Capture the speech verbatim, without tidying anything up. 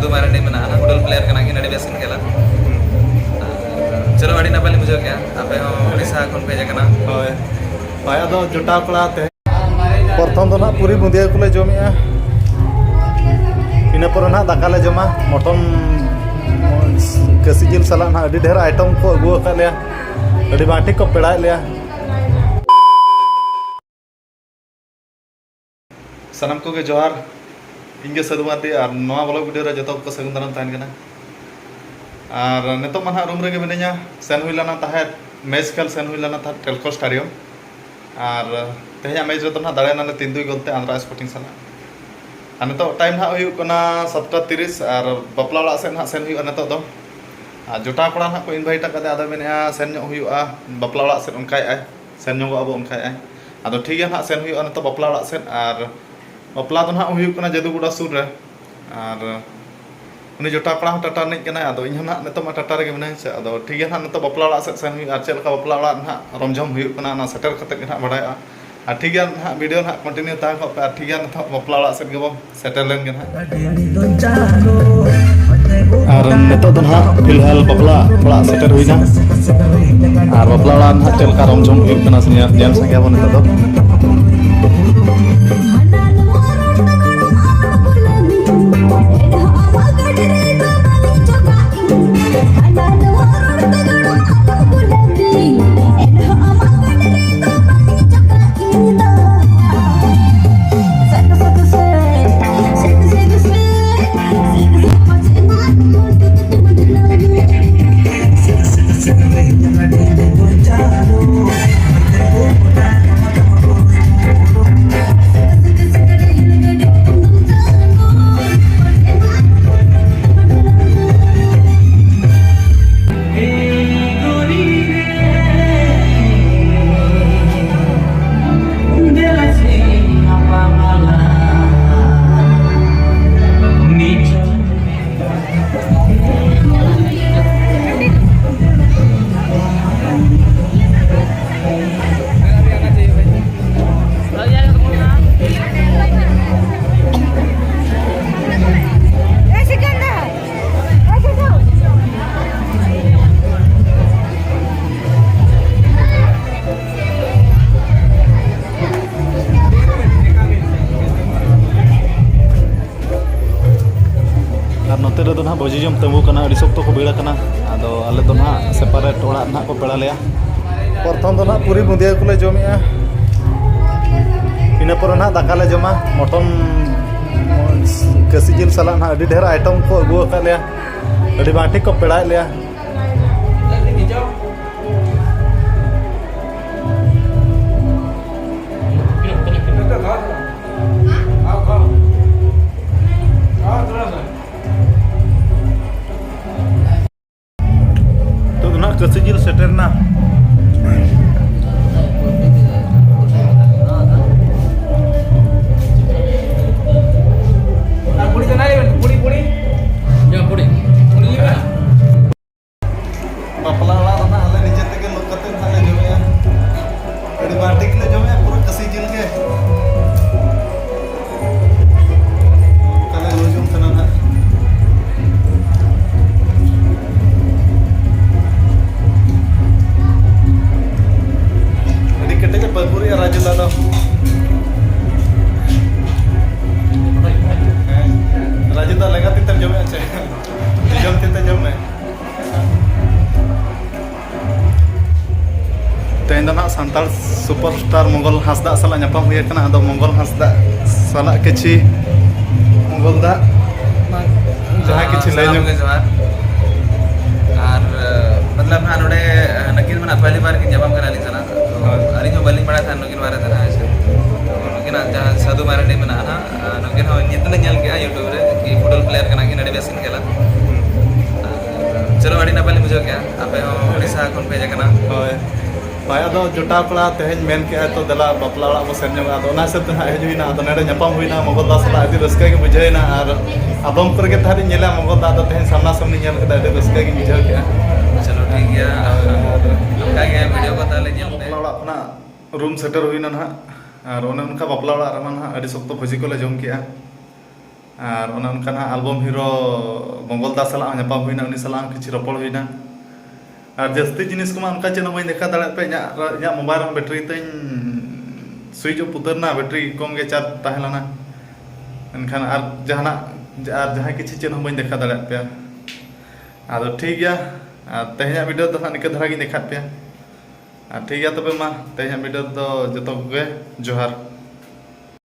ᱫᱩ ᱢᱟᱨᱟᱱᱰᱤ ᱢᱮᱱᱟᱜᱼᱟ, ᱦᱩᱰᱟᱹᱞ ᱯᱞᱮᱭᱟᱨ ᱠᱟᱱᱟ ᱠᱤᱱ, ᱟᱹᱰᱤ ᱵᱮᱥ ᱠᱤᱱ ᱠᱷᱮᱞᱟ᱾ ᱟᱨ ᱪᱚᱞᱚ, ᱟᱹᱰᱤ ᱱᱟᱯᱟᱭ ᱞᱤᱧ ᱵᱩᱡᱷᱟᱹᱣ ᱠᱮᱜᱼᱟ, ᱟᱯᱮ ᱦᱚᱸ ᱩᱲᱤᱥᱥᱟ ᱠᱷᱚᱱ ᱯᱮ ᱦᱮᱡ ᱟᱠᱟᱱᱟ᱾ ᱦᱳᱭ, ᱦᱳᱭ, ᱟᱫᱚ ᱡᱚᱴᱟᱣ ᱠᱚᱲᱟ ᱛᱮ᱾ ᱯᱨᱚᱛᱷᱚᱢ ᱫᱚ ᱱᱟᱦᱟᱜ ᱯᱩᱨᱤ ᱵᱩᱸᱫᱤᱭᱟᱹ ᱠᱚᱞᱮ ᱡᱚᱢᱮᱜᱼᱟ, ᱤᱱᱟᱹ ᱯᱚᱨᱮ ᱱᱟᱦᱟᱜ ᱫᱟᱠᱟ ᱞᱮ ᱡᱚᱢᱟ, ᱢᱚᱴᱚᱱ ᱠᱟᱹᱥᱤ ᱡᱤᱞ ᱥᱟᱞᱟᱜ ᱱᱟᱦᱟᱜ ᱟᱹᱰᱤ ᱰᱷᱮᱨ ᱟᱭᱴᱮᱢ ᱠᱚ ᱟᱹᱜᱩ ᱟᱠᱟᱫ ᱞᱮᱭᱟ, ᱟᱹᱰᱤ ᱵᱟᱝ ᱴᱷᱤᱠ ᱠᱚ ᱯᱮᱲᱟᱭᱮᱫ ᱞᱮᱭᱟ᱾ ᱥᱟᱱᱟᱢ ᱠᱚᱜᱮ ᱡᱚᱦᱟᱨ, ᱤᱧ ᱜᱮ ᱥᱟᱹᱫᱷᱩ ᱢᱟᱨᱰᱤ, ᱟᱨ ᱱᱚᱣᱟ ᱵᱞᱚᱜ ᱵᱷᱤᱰᱤᱭᱳ ᱨᱮ ᱡᱚᱛᱚ ᱠᱚ ᱥᱟᱹᱜᱩᱱ ᱫᱟᱨᱟᱢ ᱛᱟᱦᱮᱱ ᱠᱟᱱᱟ᱾ ᱟᱨ ᱱᱤᱛᱚᱜ ᱢᱟ ᱱᱟᱦᱟᱜ ᱨᱩᱢ ᱨᱮᱜᱮ ᱢᱤᱱᱟᱹᱧᱟ᱾ ᱥᱮᱱ ᱦᱩᱭ ᱞᱮᱱᱟ ᱛᱟᱦᱮᱸᱫ, ᱢᱮᱪ ᱠᱷᱮᱞ ᱥᱮᱱ ᱦᱩᱭ ᱞᱮᱱᱟ ᱛᱟᱦᱮᱸᱫ ᱴᱮᱞᱠᱳ ᱥᱴᱟᱰᱤᱭᱟᱢ᱾ ᱟᱨ ᱛᱮᱦᱮᱧᱟᱜ ᱢᱮᱪ ᱨᱮᱫᱚ ᱱᱟᱦᱟᱜ ᱫᱟᱲᱮᱭᱮᱱᱟᱞᱮ ᱛᱤᱱ ᱫᱩᱭ ᱜᱳᱞ ᱛᱮ ᱟᱱᱫᱷᱨᱟ ᱥᱯᱳᱨᱴᱤᱝ ᱥᱟᱞᱟᱜ᱾ ᱟᱨ ᱱᱤᱛᱚᱜ ᱴᱟᱭᱤᱢ ᱱᱟᱦᱟᱜ ᱦᱩᱭᱩᱜ ᱠᱟᱱᱟ ᱥᱟᱛᱴᱟ ᱛᱤᱨᱤᱥ, ᱟᱨ ᱵᱟᱯᱞᱟ ᱚᱲᱟᱜ ᱥᱮᱫ ᱱᱟᱦᱟᱜ ᱥᱮᱱ ᱦᱩᱭᱩᱜᱼᱟ ᱱᱤᱛᱚᱜ ᱫᱚ᱾ ᱟᱨ ᱡᱚᱴᱟᱣ ᱠᱚᱲᱟ ᱱᱟᱦᱟᱜ ᱠᱚ ᱤᱱᱵᱷᱟᱭᱤᱴ ᱟᱠᱟᱫᱮᱭᱟ, ᱟᱫᱚ ᱢᱮᱱᱮᱫᱼᱟ ᱥᱮᱱ ᱧᱚᱜ ᱦᱩᱭᱩᱜᱼᱟ ᱵᱟᱯᱞᱟ ᱚᱲᱟᱜ ᱥᱮᱫ, ᱚᱱᱠᱟᱭᱮᱫᱼᱟᱭ ᱥᱮᱱ ᱧᱚᱜᱚᱜ ᱟᱵᱚ, ᱚᱱᱠᱟᱭᱮᱫᱼᱟᱭ᱾ ᱟᱫᱚ ᱴᱷᱤᱠ ᱜᱮᱭᱟ ᱱᱟᱦᱟᱜ, ᱥᱮᱱ ᱦᱩᱭᱩᱜᱼᱟ ᱱᱤᱛᱚᱜ ᱵᱟᱯᱞᱟ ᱚᱲᱟᱜ ᱥᱮᱫ᱾ ᱟᱨ ᱵᱟᱯᱞᱟ ᱫᱚ ᱱᱟᱦᱟᱜ ᱦᱩᱭᱩᱜ ᱠᱟᱱᱟ ᱡᱟᱹᱫᱩᱜᱚᱰᱟ ᱥᱩᱨ ᱨᱮ᱾ ᱟᱨ ᱩᱱᱤ ᱡᱚᱴᱟᱣ ᱠᱚᱲᱟ ᱦᱚᱸ ᱴᱟᱴᱟ ᱨᱤᱱᱤᱡ ᱠᱟᱱᱟᱭ, ᱟᱫᱚ ᱤᱧ ᱦᱚᱸ ᱱᱟᱦᱟᱜ ᱱᱤᱛᱚᱜ ᱢᱟ ᱴᱟᱴᱟ ᱨᱮᱜᱮ ᱢᱤᱱᱟᱹᱧᱟ ᱥᱮ᱾ ᱟᱫᱚ ᱴᱷᱤᱠ ᱜᱮᱭᱟ ᱱᱟᱦᱟᱜ, ᱱᱤᱛᱚᱜ ᱵᱟᱯᱞᱟ ᱚᱲᱟᱜ ᱥᱮᱫ ᱥᱮᱱ ᱦᱩᱭᱩᱜᱼᱟ, ᱟᱨ ᱪᱮᱫ ᱞᱮᱠᱟ ᱵᱟᱯᱞᱟ ᱚᱲᱟᱜ ᱱᱟᱦᱟᱜ ᱨᱚᱢᱡᱷᱚᱢ ᱦᱩᱭᱩᱜ ᱠᱟᱱᱟ, ᱚᱱᱟ ᱥᱮᱴᱮᱨ ᱠᱟᱛᱮᱫ ᱜᱮ ᱱᱟᱦᱟᱜ ᱵᱟᱲᱟᱭᱚᱜᱼᱟ᱾ ᱟᱨ ᱴᱷᱤᱠ ᱜᱮᱭᱟ ᱱᱟᱦᱟᱜ, ᱵᱷᱤᱰᱤᱭᱳ ᱱᱟᱦᱟᱜ ᱠᱚᱱᱴᱤᱱᱤᱭᱩ ᱛᱟᱦᱮᱸ ᱠᱚᱜ ᱯᱮ᱾ ᱟᱨ ᱴᱷᱤᱠ ᱜᱮᱭᱟ, ᱱᱤᱛᱚᱜ ᱵᱟᱯᱞᱟ ᱚᱲᱟᱜ ᱥᱮᱫ ᱜᱮᱵᱚᱱ ᱥᱮᱴᱮᱨ ᱞᱮᱱ ᱜᱮ ᱱᱟᱦᱟᱜ᱾ ᱟᱨ ᱱᱤᱛᱚᱜ ᱫᱚ ᱱᱟᱦᱟᱜ ᱯᱷᱤᱞᱦᱟᱞ ᱵᱟᱯᱞᱟ ᱚᱲᱟᱜ ᱥᱮᱴᱮᱨ ᱦᱩᱭᱱᱟ᱾ ᱟᱨ ᱵᱟᱯᱞᱟ ᱚᱲᱟᱜ ᱱᱟᱦᱟᱜ ᱪᱮᱫ ᱞᱮᱠᱟ ᱨᱚᱢᱡᱷᱚᱢ ᱦᱩᱭᱩᱜ ᱠᱟᱱᱟ, ᱥᱮ ᱧᱮᱞ, ᱧᱮᱞ ᱥᱟᱸᱜᱮᱭᱟᱵᱚᱱ ᱱᱤᱛᱚᱜ ᱫᱚ᱾ ᱟᱨ ᱱᱚᱛᱮ ᱨᱮᱫᱚ ᱱᱟᱦᱟᱜ ᱵᱷᱟᱹᱡᱤ ᱡᱚᱢ ᱛᱤᱸᱜᱩ ᱠᱟᱱᱟ, ᱟᱹᱰᱤ ᱥᱚᱠᱛᱚ ᱠᱚ ᱵᱷᱤᱲ ᱟᱠᱟᱱᱟ᱾ ᱟᱫᱚ ᱟᱞᱮ ᱫᱚ ᱱᱟᱦᱟᱜ ᱥᱮᱯᱟᱨᱮᱴ ᱚᱲᱟᱜ ᱱᱟᱦᱟᱜ ᱠᱚ ᱯᱮᱲᱟ ᱞᱮᱭᱟ᱾ ᱯᱨᱚᱛᱷᱚᱢ ᱫᱚ ᱱᱟᱦᱟᱜ ᱯᱩᱨᱤ ᱵᱩᱸᱫᱤᱭᱟᱹ ᱠᱚᱞᱮ ᱡᱚᱢᱮᱜᱼᱟ, ᱤᱱᱟᱹ ᱯᱚᱨᱮ ᱱᱟᱦᱟᱜ ᱫᱟᱠᱟ ᱞᱮ ᱡᱚᱢᱟ᱾ ᱢᱚᱴᱚᱱ ᱠᱟᱹᱥᱤ ᱡᱤᱞ ᱥᱟᱞᱟᱜ ᱱᱟᱦᱟᱜ ᱟᱹᱰᱤ ᱰᱷᱮᱨ ᱟᱭᱴᱮᱢ ᱠᱚ ᱟᱹᱜᱩ ᱟᱠᱟᱫ ᱞᱮᱭᱟ, ᱟᱹᱰᱤ ᱵᱟᱝ ᱴᱷᱤᱠ ᱠᱚ ᱯᱮᱲᱟᱭᱮᱫ ᱞᱮᱭᱟ᱾ ᱱᱤᱛᱚᱜ ᱫᱚ ᱱᱟᱜ ᱠᱟᱹᱥᱤ ᱡᱤᱞ ᱥᱮᱴᱮᱨ ᱮᱱᱟ᱾ ᱵᱟᱯᱞᱟ ᱚᱲᱟᱜ ᱨᱮ ᱱᱟᱜ ᱟᱞᱮ ᱱᱤᱡᱮ ᱛᱮᱜᱮ ᱞᱚᱜ ᱠᱟᱛᱮ ᱱᱟᱜ ᱞᱮ ᱡᱚᱢᱮᱜᱼᱟ᱾ ᱟᱹᱰᱤ ᱵᱟᱹᱲᱛᱤ ᱜᱮᱞᱮ ᱡᱚᱢᱮᱜᱼᱟ, ᱯᱩᱨᱟᱹ ᱠᱟᱹᱥᱤ ᱡᱤᱞ ᱜᱮ᱾ ᱚᱱᱠᱟ ᱞᱮ ᱞᱚ ᱡᱚᱝ ᱠᱟᱱᱟ ᱱᱟᱜ᱾ ᱟᱹᱰᱤ ᱠᱮᱴᱮᱡ ᱮ ᱯᱟᱹᱨᱯᱩᱨᱮᱜᱼᱟ ᱨᱟᱡᱩ ᱫᱟ ᱫᱚ᱾ ᱦᱮᱸ, ᱨᱟᱡᱩ ᱫᱟ ᱞᱮᱸᱜᱟ ᱛᱤ ᱛᱮᱢ ᱡᱚᱢᱮᱜᱼᱟ ᱪᱮ? ᱛᱤ ᱡᱚᱢ ᱛᱤ ᱛᱮ ᱡᱚᱢ ᱢᱮ᱾ ᱛᱮᱦᱮᱧ ᱫᱚ ᱱᱟᱜ ᱥᱟᱱᱛᱟᱲ ᱥᱩᱯᱟᱨ ᱥᱴᱟᱨ ᱢᱚᱝᱜᱚᱞ ᱦᱟᱸᱥᱫᱟᱜ ᱥᱟᱞᱟᱜ ᱧᱟᱯᱟᱢ ᱦᱩᱭ ᱟᱠᱟᱱᱟ᱾ ᱟᱫᱚ ᱢᱚᱝᱜᱚᱞ ᱦᱟᱸᱥᱫᱟᱜ ᱥᱟᱞᱟᱜ ᱠᱤᱪᱷᱤ ᱢᱚᱝᱜᱚᱞ ᱫᱟᱜ ᱡᱟᱦᱟᱸ ᱠᱤᱪᱷᱤ ᱞᱟᱹᱭ ᱥᱟᱱᱟᱢ ᱧᱚᱜ᱾ ᱠᱚᱜᱮ ᱡᱚᱦᱟᱨ᱾ ᱟᱨ, ᱢᱚᱛᱞᱚᱵ, ᱦᱟᱸᱜ ᱱᱚᱰᱮ, ᱱᱟᱹᱠᱤᱱ ᱢᱟ ᱱᱟᱜ ᱯᱟᱦᱞᱤ ᱵᱟᱨ ᱠᱤᱱ ᱧᱟᱯᱟᱢ ᱠᱟᱱᱟ ᱟᱹᱞᱤᱧ ᱥᱟᱞᱟᱜ᱾ ᱛᱚ, ᱦᱳᱭ᱾ ᱟᱹᱞᱤᱧ ᱦᱚᱸ ᱵᱟᱹᱞᱤᱧ ᱵᱟᱲᱟᱭ ᱛᱟᱦᱮᱸᱫ ᱱᱩᱠᱤᱱ ᱵᱟᱨᱮ ᱛᱮ ᱱᱟᱜ, ᱦᱮᱸ ᱥᱮ᱾ ᱛᱚ, ᱱᱩᱠᱤᱱᱟᱜ ᱡᱟᱦᱟᱸ ᱥᱟᱹᱫᱷᱩ ᱢᱟᱨᱟᱱᱰᱤ ᱢᱮᱱᱟᱜᱼᱟ ᱱᱟᱜ, ᱟᱨ ᱱᱩᱠᱤᱱ ᱦᱚᱸ ᱧᱮᱞ ᱫᱚᱞᱤᱧ ᱧᱮᱞ ᱠᱮᱜᱼᱟ YouTube ᱨᱮ, ᱠᱤ ᱯᱷᱩᱴᱵᱚᱞ ᱯᱞᱮᱭᱟᱨ ᱠᱟᱱᱟ ᱠᱤᱱ, ᱟᱹᱰᱤ ᱵᱮᱥ ᱠᱤᱱ ᱠᱷᱮᱞᱟ᱾ ᱟᱨ ᱪᱚᱞᱚ, ᱟᱹᱰᱤ ᱱᱟᱯᱟᱭ ᱞᱤᱧ ᱵᱩᱡᱷᱟᱹᱣ ᱠᱮᱜᱼᱟ, ᱟᱯᱮ ᱦᱚᱸ ᱩᱲᱤᱥᱥᱟ ᱠᱷᱚᱱ ᱯᱮ ᱦᱮᱡ ᱟᱠᱟᱱᱟ᱾ ᱦᱳᱭ᱾ ᱦᱳᱭ, ᱟᱫᱚ ᱡᱚᱴᱟᱣ ᱠᱚᱲᱟ ᱛᱮᱦᱮᱧ ᱢᱮᱱ ᱠᱮᱜᱼᱟᱭ, "ᱛᱚ, ᱫᱮᱞᱟ ᱵᱟᱯᱞᱟ ᱚᱲᱟᱜ ᱵᱚ ᱥᱮᱱ ᱧᱚᱜᱚᱜᱼᱟ", ᱟᱫᱚ ᱚᱱᱟ ᱦᱤᱥᱟᱹᱵ ᱛᱮ ᱱᱟᱦᱟᱜ ᱦᱮᱡ ᱦᱩᱭᱱᱟ᱾ ᱟᱫᱚ ᱱᱚᱰᱮ ᱧᱟᱯᱟᱢ ᱦᱩᱭᱱᱟ ᱢᱚᱜᱚᱞ ᱫᱟ ᱥᱟᱞᱟᱜ, ᱟᱹᱰᱤ ᱨᱟᱹᱥᱠᱟᱹ ᱜᱮ ᱵᱩᱡᱷᱟᱹᱣᱮᱱᱟ᱾ ᱟᱨ ᱟᱞᱵᱚᱢ ᱠᱚᱨᱮ ᱜᱮ ᱛᱟᱦᱮᱸᱫ ᱤᱧ ᱧᱮᱞᱟ ᱢᱚᱜᱚᱞ ᱫᱟ, ᱟᱫᱚ ᱛᱮᱦᱮᱧ ᱥᱟᱢᱱᱟ ᱥᱟᱢᱱᱤ ᱧᱮᱞ ᱠᱮᱫᱟ, ᱟᱹᱰᱤ ᱨᱟᱹᱥᱠᱟᱹ ᱜᱤᱧ ᱵᱩᱡᱷᱟᱹᱣ ᱠᱮᱜᱼᱟ᱾ ᱪᱚᱞᱚ, ᱴᱷᱤᱠ ᱜᱮᱭᱟ᱾ ᱟᱨ ᱚᱱᱠᱟ ᱜᱮ ᱵᱷᱤᱰᱤᱭᱳ ᱠᱚ ᱛᱟᱦᱚᱞᱮ ᱧᱮᱞ ᱯᱮ᱾ ᱵᱟᱯᱞᱟ ᱚᱲᱟᱜ ᱠᱷᱚᱱᱟᱜ ᱨᱩᱢ ᱥᱮᱴᱮᱨ ᱦᱩᱭᱱᱟ ᱱᱟᱦᱟᱜ, ᱟᱨ ᱚᱱᱮ ᱚᱱᱠᱟ ᱵᱟᱯᱞᱟ ᱚᱲᱟᱜ ᱨᱮᱢᱟ ᱱᱟᱦᱟᱜ ᱟᱹᱰᱤ ᱥᱚᱠᱛᱚ ᱵᱷᱟᱹᱡᱤ ᱠᱚᱞᱮ ᱡᱚᱢ ᱠᱮᱜᱼᱟ᱾ ᱟᱨ ᱚᱱᱮ ᱚᱱᱠᱟ ᱱᱟᱦᱟᱜ ᱟᱞᱵᱚᱢ ᱦᱤᱨᱳ ᱢᱚᱝᱜᱚᱞ ᱫᱟ ᱥᱟᱞᱟᱜ ᱦᱚᱸ ᱧᱟᱯᱟᱢ ᱦᱩᱭᱱᱟ, ᱩᱱᱤ ᱥᱟᱞᱟᱜ ᱦᱚᱸ ᱠᱤᱪᱷᱩ ᱨᱚᱯᱚᱲ ᱦᱩᱭᱱᱟ᱾ ᱟᱨ ᱡᱟᱹᱥᱛᱤ ᱡᱤᱱᱤᱥ ᱠᱚᱢᱟ ᱚᱱᱠᱟ ᱪᱮᱫ ᱦᱚᱸ ᱵᱟᱹᱧ ᱫᱮᱠᱷᱟᱣ ᱫᱟᱲᱮᱭᱟᱜ ᱯᱮ, ᱤᱧᱟᱹᱜ, ᱤᱧᱟᱹᱜ ᱢᱳᱵᱟᱭᱤᱞ ᱨᱮᱦᱚᱸ ᱵᱮᱴᱨᱤ ᱛᱤᱧ ᱥᱩᱭᱤᱪ ᱚᱯᱷ ᱩᱛᱟᱹᱨ ᱮᱱᱟ, ᱵᱮᱴᱨᱤ ᱠᱚᱢ ᱜᱮ ᱪᱟᱨᱡᱽ ᱛᱟᱦᱮᱸ ᱞᱮᱱᱟ᱾ ᱮᱱᱠᱷᱟᱱ ᱟᱨ ᱡᱟᱦᱟᱱᱟᱜ ᱟᱨ ᱡᱟᱦᱟᱸ ᱠᱤᱪᱷᱩ ᱪᱮᱫ ᱦᱚᱸ ᱵᱟᱹᱧ ᱫᱮᱠᱷᱟᱣ ᱫᱟᱲᱮᱭᱟᱜ ᱯᱮᱭᱟ᱾ ᱟᱫᱚ ᱴᱷᱤᱠ ᱜᱮᱭᱟ, ᱟᱨ ᱛᱮᱦᱮᱧᱟᱜ ᱵᱷᱤᱰᱤᱭᱳ ᱫᱚ ᱦᱟᱸᱜ ᱱᱤᱝᱠᱟᱹ ᱫᱷᱟᱨᱟ ᱜᱤᱧ ᱫᱮᱠᱷᱟᱣᱟᱫ ᱯᱮᱭᱟ᱾ ᱟᱨ ᱴᱷᱤᱠ ᱜᱮᱭᱟ, ᱛᱚᱵᱮ ᱢᱟ ᱛᱮᱦᱮᱧᱟᱜ ᱵᱷᱤᱰᱤᱭᱳ ᱫᱚ ᱡᱚᱛᱚ ᱠᱚᱜᱮ ᱡᱚᱦᱟᱨ᱾